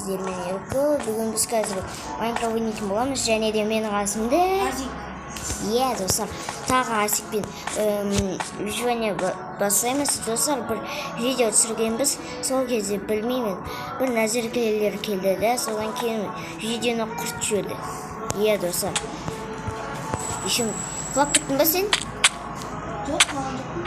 Сіздермен Еркі. Бүгін біз қазір Майнкрафт ойнайтын боламыз. Және де менің қасымда Азик. Иә, достар, тағы Азикпен выживание бастаймыз. Достар, бір видео түсіргенбіз. Сол кезде білмеймін, бір назеркелер келді де, содан кейін видеоны құртып жіберді. Иә, достар. Еще құлап кеттің ба сен? Жоқ, құлаған жоқпын.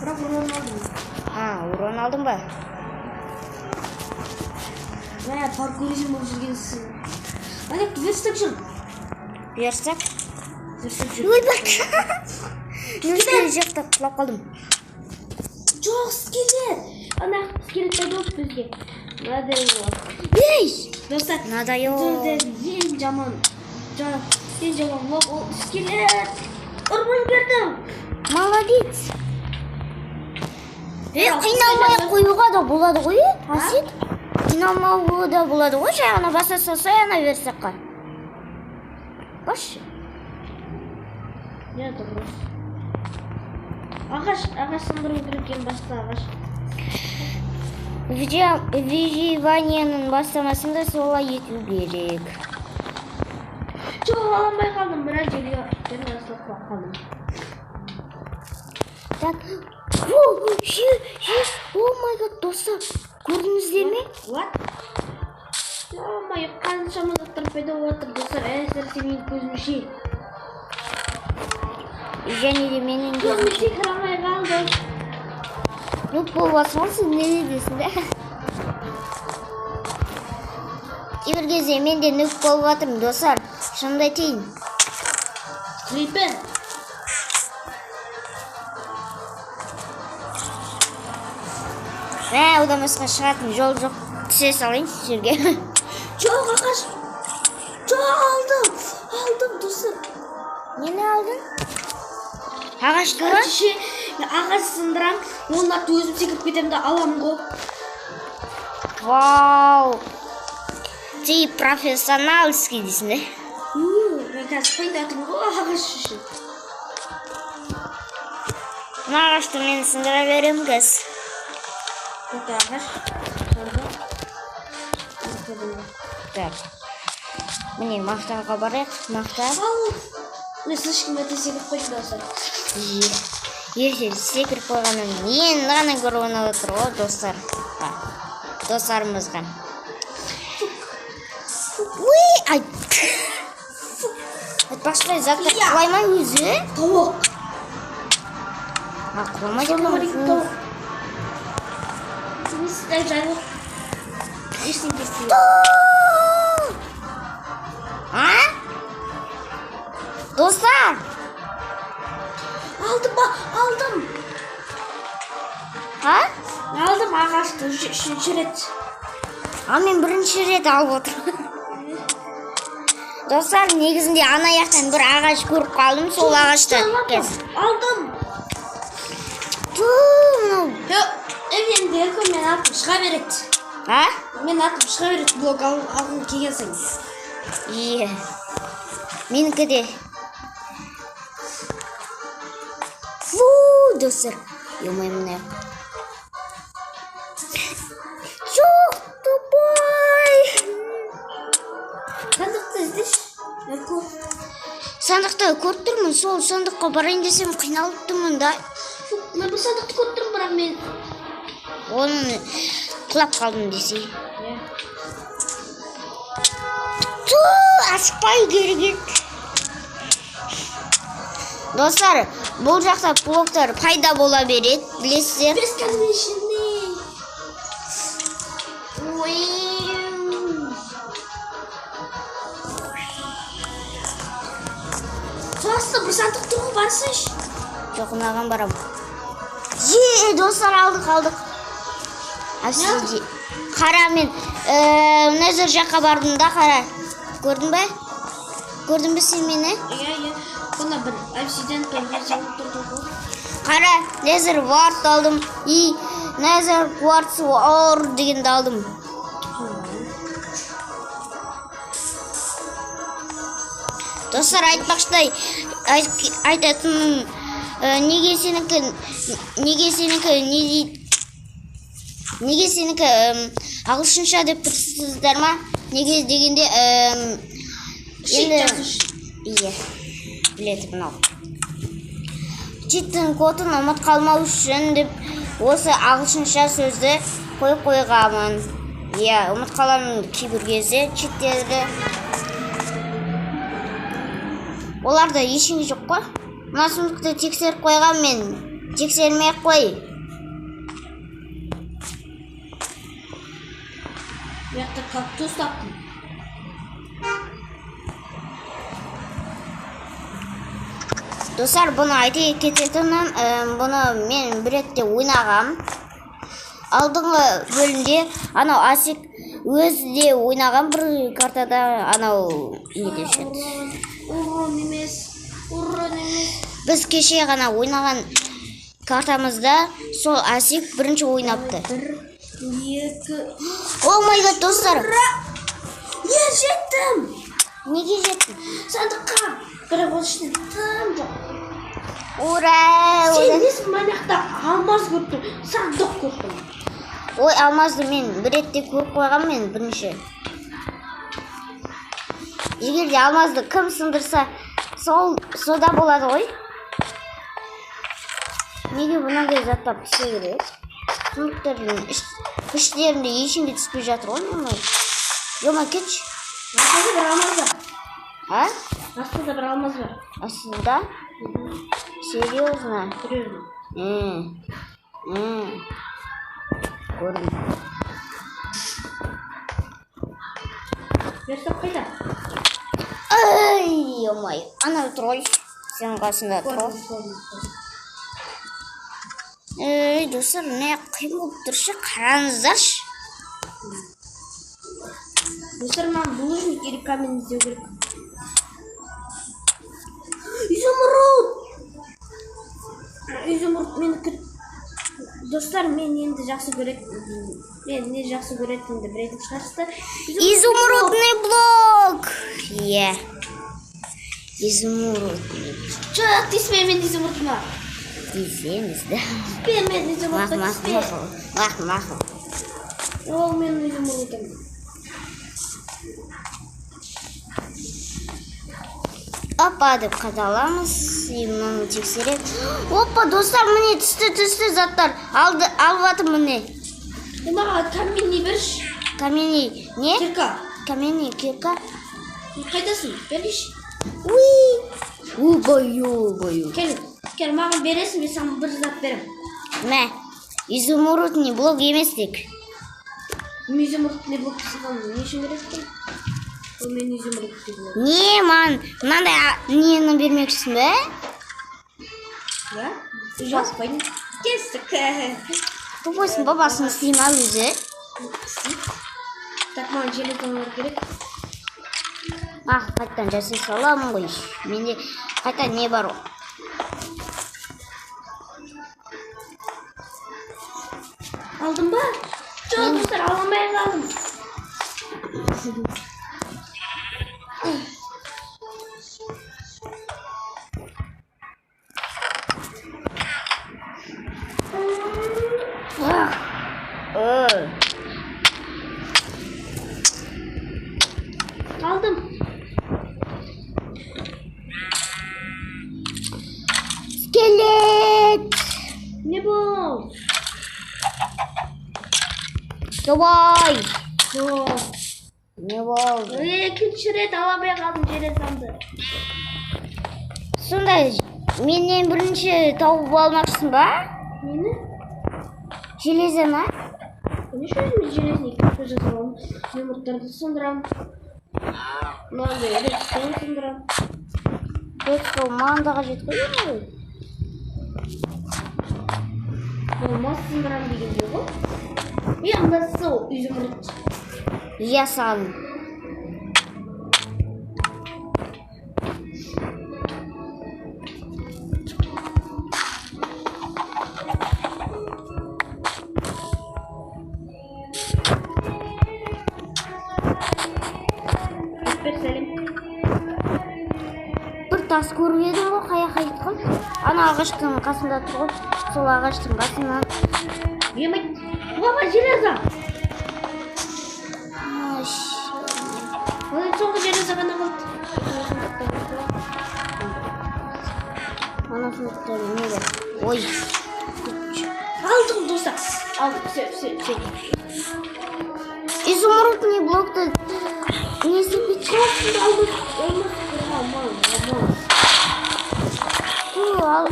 Бірақ урон алдым. А, урон алдың ба? Мә, паркуризм болып жүргенсің. Ана верстак жүр. Верстак? Верстак жүр. Ойбай! Нүске жақта құлап қалдым. Жоқ, скелет. Ана скелет пайда болды бізге. Надоело. Ей! Достар, Надоело. бұл жерде ең жаман, ең жаман блок ол скелет. Ұрман бердім. Молодец. Қиналмай қоюға да болады ғой, Асет? Қиналмауға да болады ғой, жай ғана баса салсай ана верстакқа. Басшы. Не, дұрыс. Ағаш, ағаш сындыру керек екен, басқа ағаш. Выживаниенің бастамасында солай ету керек. Жоқ, ала алмай қалдым, бірақ жерге жерге асылып қалып қалдым. Так, о, жер, жер, oh my God, достар, көрдіңіздер ме? What? Ё-моё, қаншама заттар пайда болып жатыр, достар, әсіресе менің көзімше. Және де менің де. Жоқ, мен секіре алмай қалдым. Нуб болып алсаң ғой, сен не дейсің да? Кейбір кезде мен де нуб болып жатырмын, достар, шынымды айтайын. Крипер. Мә, одан басқа шығатын жол жоқ. Түсе салайыншы жерге. Жоқ, ағаш. Жоқ, алдым. Алдым, достар. Нені алдың? Ағашты ма? Короче, мен ағаш сындырам, оның артты өзім секіріп кетемін де аламын ғой. Вау! Ты профессиональский дейсің де? Мен қазір қиындатырмын ғой ағаш үшін. Мына ағашты мен сындыра беремін қазір. Это ағаш. Так. Міне, мақтаға барайық. Мақта. Ау! Мен слишком ерте секіріп қойдым, достар. Ерте секіріп қойғанын енді ғана көріп отыр ғой, достар. Достарымызға. Уй, ай. Айтпақшы, заттар құлай ма өзі? Тауық. А, құламайды ма? Тауық. Жайлы. Ештеңе істемейді. А? Достар! Алдым ба? Алдым. А? Алдым ағашты үшінші рет. А мен бірінші рет алып отырмын. Достар, негізінде ана жақтан бір ағаш көріп қалдым, сол ағашты. Алдым. Ту, мынау. Енді еркін мен атым шыға береді. А? Мен атым шыға береді, блок алғым келген сайын. Иә. Менікі де. Фу, достар. Ё-моё, мына. Жоқ, тупой. Сандықты іздеші. Ерко. Сандықты көріп тұрмын, сол сандыққа барайын десем қиналып тұрмын да. Мен бұл сандықты көріп тұрмын, бірақ мен Оның құлап қалдым десе. Иә. Ту, асықпай керек еді. Достар, бұл жақта блоктар пайда бола береді, білесіздер. Бесконечный. Ой. Сол астында бір сандық тұр ғой, барсайшы. Жоқ, мынаған барамын. Е, достар, алдық, алдық. Әсіде. Қара, мен мына жер жаққа бардым да, қара. Көрдің бе? Көрдің бе сен мені? Иә, иә. Бұны бір обсидиан бір жауып тұрды ғой. Қара, лазер вард алдым. И лазер кварц ор дегенді алдым. Достар, айтпақшыдай, айтатыным, неге сенікі, неге сенікі, не дейді? Неге сенікі, Ағылшынша деп тұрсыздар ма? Неге дегенде Чит енді жазушы. Иә, біледі мынау. Читтің кодын ұмыт қалмау үшін деп осы ағылшынша сөзді қойып қойғанмын. Иә, ұмыт қаламын кейбір кезде читтерді. Оларда ештеңе жоқ қой. Мына сундукты тексеріп қойған мен. Тексермей ақ қой. Бұл жақта кактус таптым. Достар, бұны айта кететінім, бұны мен бір ретте ойнағам. Алдыңғы бөлімде анау Асик өзі де ойнаған бір картада анау не деуші еді? Урон емес. Урон емес. Біз кеше ғана ойнаған картамызда сол Асик бірінші ойнапты. 1, 2. Oh my God, достар! Не жеттім? Неге жеттің? Сандыққа. Бірақ ол ішінде дым жоқ. Ура! Сен Ура! несің, мына жақта алмаз көріп тұрмын. Сандық көріп тұрмын. Ой, алмазды мен бір ретте көріп қойғанмын мен бірінші. Егер де алмазды кім сындырса, сол сода болады ғой. Неге мынандай заттар түсе береді? Сундуктардың іштерінде ештеңе түспей жатыр ғой, ё-моё. Ё-моё, кетші. Астында бір алмаз бар. А? Астында бір алмаз бар. Астында? Серьезно? Серьезно. Көрдім. Верстак қайда? Ай, ё-моё. Анау тұр ғой. Сенің қасында тұр ғой. Көрдім, көрдім. Ей, достар, не қиын болып тұр ше, қараңыздаршы. Достар, маған булыжник или камень іздеу керек. Изумруд! Изумруд мені күт. Достар, мен енді жақсы көретін, мен не жақсы көретінімді білетін шығарсыздар. Изумрудный блок! Иә. Изумрудный. Жоқ, тиіспе мен изумрудыма. Тиісеміз да. Тиіспе мен изумрудқа, Мақұл, мақұл, тиіспе. мақұл. Мақұл, мақұл. Ол менің изумрудым. Опа деп қадаламыз. И мынаны тексереді. Опа, достар, міне түсті заттар. Алды, алып жатыр міне. Маған каменный берші. Каменный не? Кирка. Каменный кирка. Қайдасың? Берші. Уи. Ой, ой. Кел, кел, маған бересің, мен саған бір зат беремін. Мә, изумрудный блок емес тек. Изумрудный блок саған не үшін керек екен? Ол менің изумрудный блок. Не, маған мынандай нені бермекшісің бе? Да? Жазбайын. Кестік. Тупойсың ба, басын істей ма өзі? Істейді. Так, маған железолар керек. Ах, қайтадан жасай саламын ғой. Менде қайта не бар? Алдым ба? Жоқ, достар, ала алмай қалдым. Ах. Ой. Алдым. Скелет! Не бол? Давай! Жоқ. Не болды? Екінші рет ала алмай қалдым железамды. Сонда менен бірінші тауып алмақшысың ба? Нені? Железо ма? Конечно, өзіме железный кирка жасап аламын. Изумрудтарды сындырамын. Мынандай редстоун сындырамын. Редстоун маған да қажет қой ғой. Алмаз сындырамын дегенде ғой. Е, анда сол изумруд. Иә, саған. Бер сәлем. Бір тас көріп едім ғой, қай жаққа кетті ғой? Ана ағаштың қасында тұр ғой. Сол ағаштың қасынан. Емей. Опа, железо. Ой. Алдым, достар. Алдым, все, все, все. Изумрудный блокты не істеп Алмаз, алмаз, алмаз.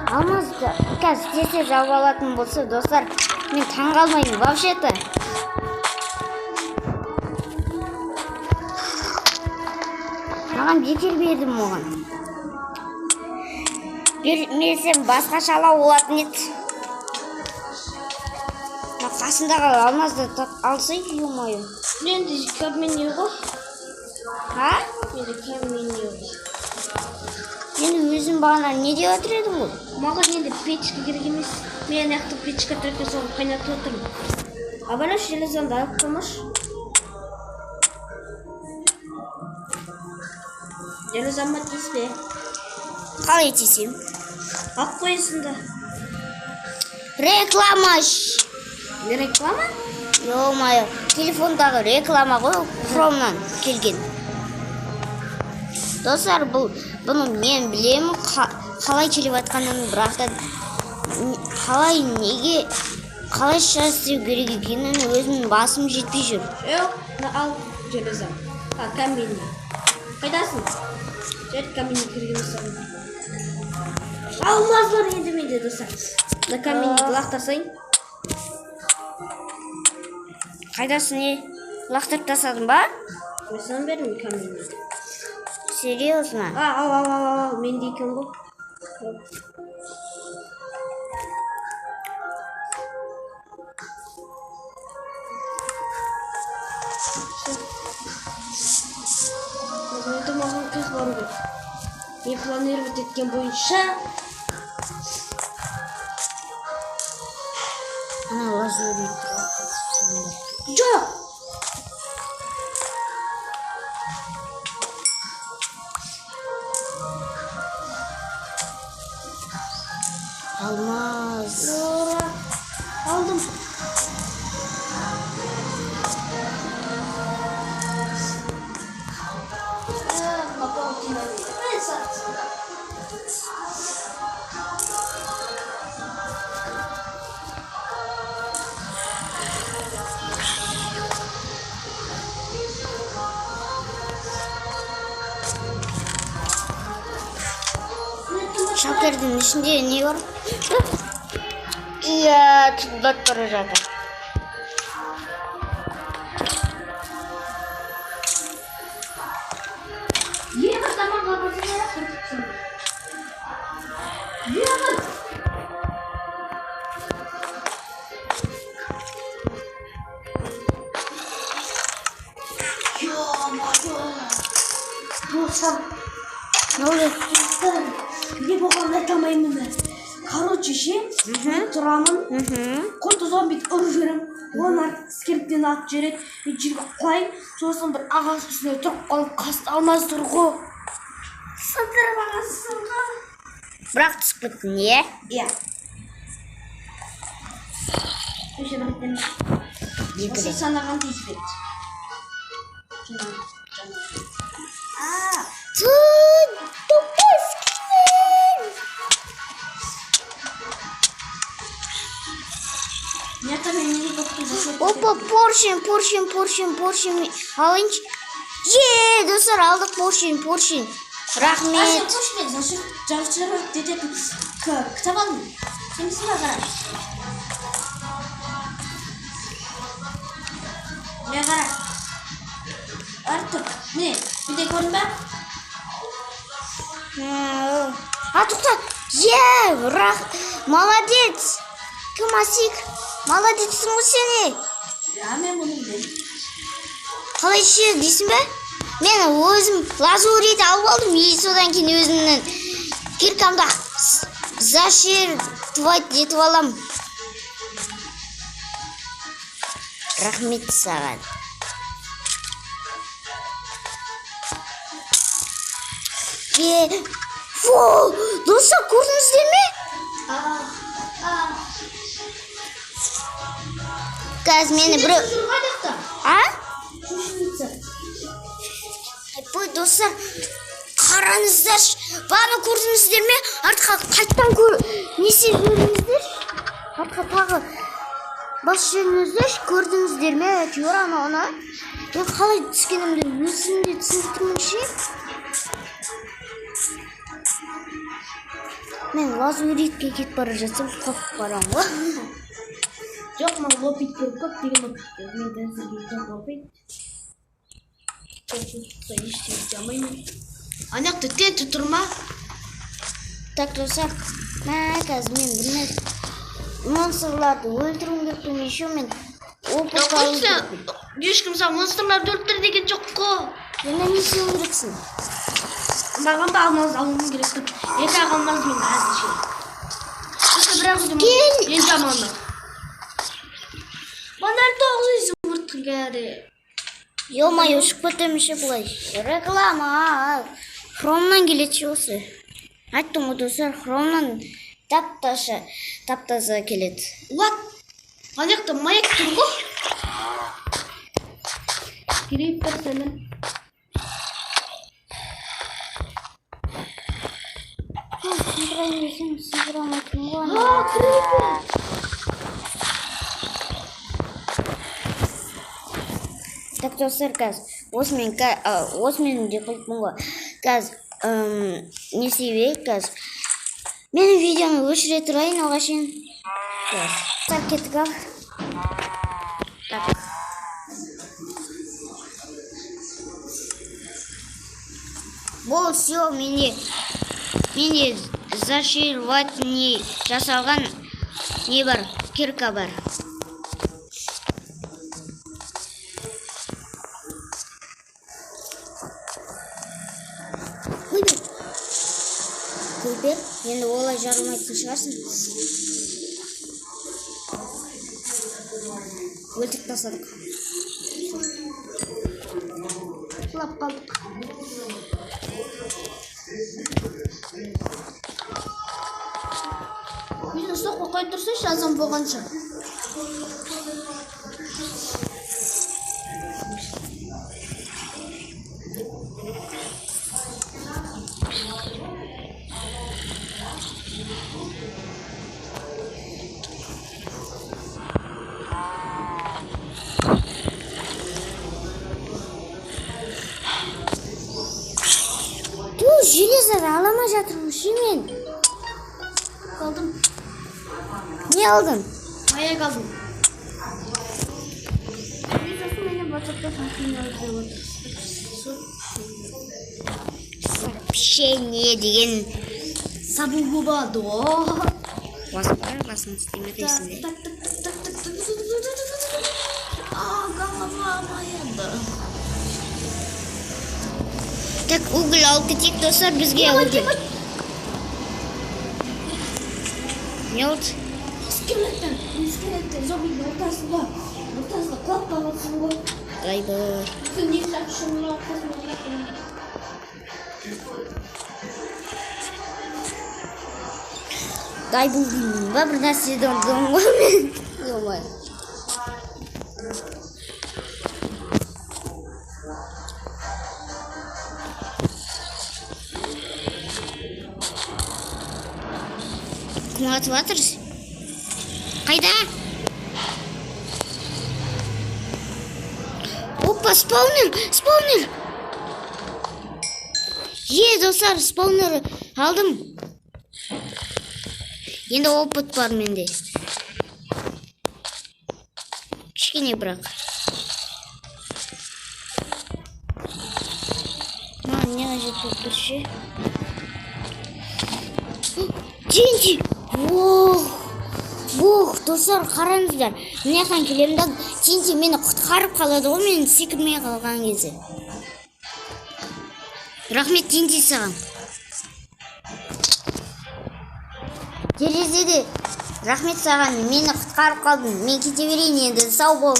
Алмазды қазір тез жауып алатын болса, достар, мен таңғалмаймын вообще-то. Маған бекер бердім оған. Бермесем басқашалау болатын еді. Мына қасындағы алмазды алсай, ё-моё. Менде камень ғой. А? Менде камень ғой. Мен өзім бағана не деп отыр едім ғой? Маған енді печка керек емес. Мен ана жақта печка тұр екен, соны қайнатып отырмын. А бана железоны алып қалмашы. Железома тиіспе. Қалай тиісемін? Алып қоясың да. Реклама! Не реклама? Ё-моё, телефондағы реклама ғой, Хромнан келген. Достар, бұны мен білемін қалай келіп жатқанын, бірақ та қалай, неге, қалайша істеу керек екенін өзімнің басым жетпей жүр. Жоқ, мына ал железо. А, камень. Қайдасың? Жарайды, камень керек емес саған. Алмаз бар енді менде, достар. Мына каменьді лақтырсайын. Қайдасың, не? Лақтырып тастадың ба? Мен саған бердім каменьді. Серьезно? А, ал, ал, ал, ал, ал, менде екен ғой. Енді маған қиық бару керек. Мен планировать еткен бойынша Ана лазурит. Жоқ! Алмаз. Ура! Алдым. Шалкердің ішінде не бар? Иә, тыңдап бара жатыр. Екі таманға барсаң, екі. Ё-моё! Достар, Не болды? достар, не болғанын айта алмаймын мен. Короче, ше, тұрамын, құрты зомбиді ұрып жіберемін, оның арты скелеттен атып жібереді, мен жерге құлаймын, сосын бір ағаш үстіне тұрып қалып, қасында алмаз тұр ғой. Сындырып ағаш сынған. Бірақ түсіп кеттің, иә? Иә. Еще бір рет емес. Екі Осы рет. санаған тиіспеді. Жаңа, жаңа. А, Ту, тупой. Мына жақта мен неге көптің жасап Опа, поршень, поршень, поршень, поршень. Алайыншы. Е, достар, алдық поршень, поршень. А сен Рахмет. қойшы, мен зашифровать ететін кітап алдым. Сенбейсің ба, қара. Міне, қара. Артур, міне, міне, көрдің ба? А, тоқта. Е, молодец. Кім, Асик? Молодецсің ғой сен, е. Ja, мен бұны білемін. Қалай ше дейсің бе? Мен өзім лазурит алып алдым, и содан кейін өзімнің киркамды зашифровать етіп алам. Рахмет саған. Е, фу, достар, көрдіңіздер ме? А, Қазір мені біреу. Жүр қайдақта? А? Шушеница. Ой, достар, Қараңыздаршы, бағана көрдіңіздер ме? Артқа қайттан көр, не істеп жібердіңіздерші? Артқа тағы бас жібердіңіздерші, көрдіңіздер ме? Әйтеуір ана. Мен қалай түскенімді өзім де түсініп тұрмын ше. Мен лазуритке кетіп бара жатсам, қорқып барамын ғой. Жоқ, маған лопит керек, көп деген лопит керек. Мен әзірге жоқ лопит. Ештеңе істей алмаймын. Ана жақта тент тұр ма? Так, достар, мә, қазір мен бір монстрларды өлтіруім керекпін, еще мен опыт алуым керекпін. Ешкім саған монстрларды өлтір деген жоқ қой. Енді не істеуім керексің? Маған да алмаз алуым керек тұр. Екі ақ алмаз мен әзірше. Сосын бірақ өзім Кел. Ең жаманы. Маған әлі 9 изумруд керек. Ё-моё, ұшып кетемін ше былай. Реклама. Хромнан келеді ше осы. Айттым ғой, достар, хромнан тап-таза келеді. What? Ана жақта маяк тұр ғой. Крипер сәлем. Сындырайын десем, сындыра алмайтынмын ғой ана. А, крипер. Так, достар, қазір осымен осымен де қойыппын ғой. Қазір не істей берейік қазір. Менің видеоны өшіре тұрайын оға шейін. Қазір. Так, кеттік ал. Так. Бол, всё, менде зашивать не жасалған не бар, кирка бар. Крипер, енді олай жарылмайтын шығарсың. Өлтіріп тастадық. Құлап қалдық. Мені соққы қойып тұрсайшы, азан болғанша. Ту, железо ала алмай жатырмын ше мен. Алдым. Не алдың? Маяк алдым. Мен сосын менен WhatsApp'та сообщение жазып отыр. Сообщение деген Сабын болады ғой. Баспа, басын істеме дейсің де. Так, так, так, так, так, так, так, так, так, так, так. А, голова моя, да. Так, уголь алып кетейік, достар, бізге уголь. Не болды? Скелеттер, скелеттер, зомбидің ортасында, ортасында құлап қалғансың ғой. Айбай. Сен не сообщение қосып отырсың? Дай бұл деймін ба, бір нәрсе ұрдым ғой мен. Ё-моё. Кім атып жатыр? Қайда? Опа, спаунер, спаунер. Е, достар, спаунер алдым. Енді опыт бар менде. Кішкене бірақ. Маған не қажет болып тұр ше? Тинти! Ох! Ох, достар, қараңыздар. Мына жақтан келемін да, Тинти мені құтқарып қалады ғой, мен секірмей қалған кезде. Рахмет, Тинти, саған. Терезеде рахмет саған, мені құтқарып қалдың. Мен кете берейін енді, сау бол.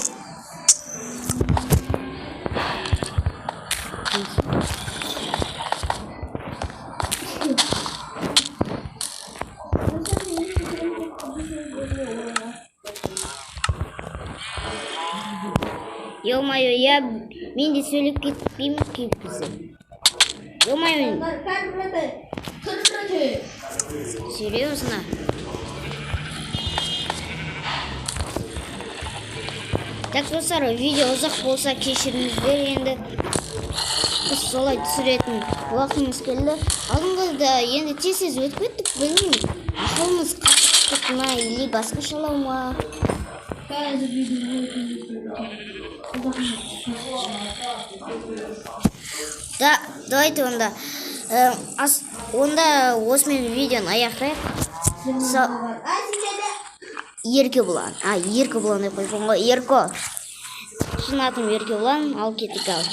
Ё-моё, я мен де сөйлеп кетпеймін кейбір кезде. Ё-моё. Серьезно? Так, достар, видео ұзақ болса, кешіріңіздер енді. Біз солай түсіретін уақытымыз келді. Алдыңғыда енді тез-тез өтіп кеттік, білмеймін. Ақылымыз қатып кетті ма, или басқашалау ма? Қазір видео. Да, давайте онда. Онда осымен видеоны аяқтайық. Еркебұлан. А, Еркебұлан деп қойған ғой. Ерко. Шын атым Еркебұлан, ал кеттік ал.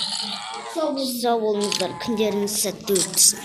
Сау болыңыздар, күндеріңіз сәтті өтсін.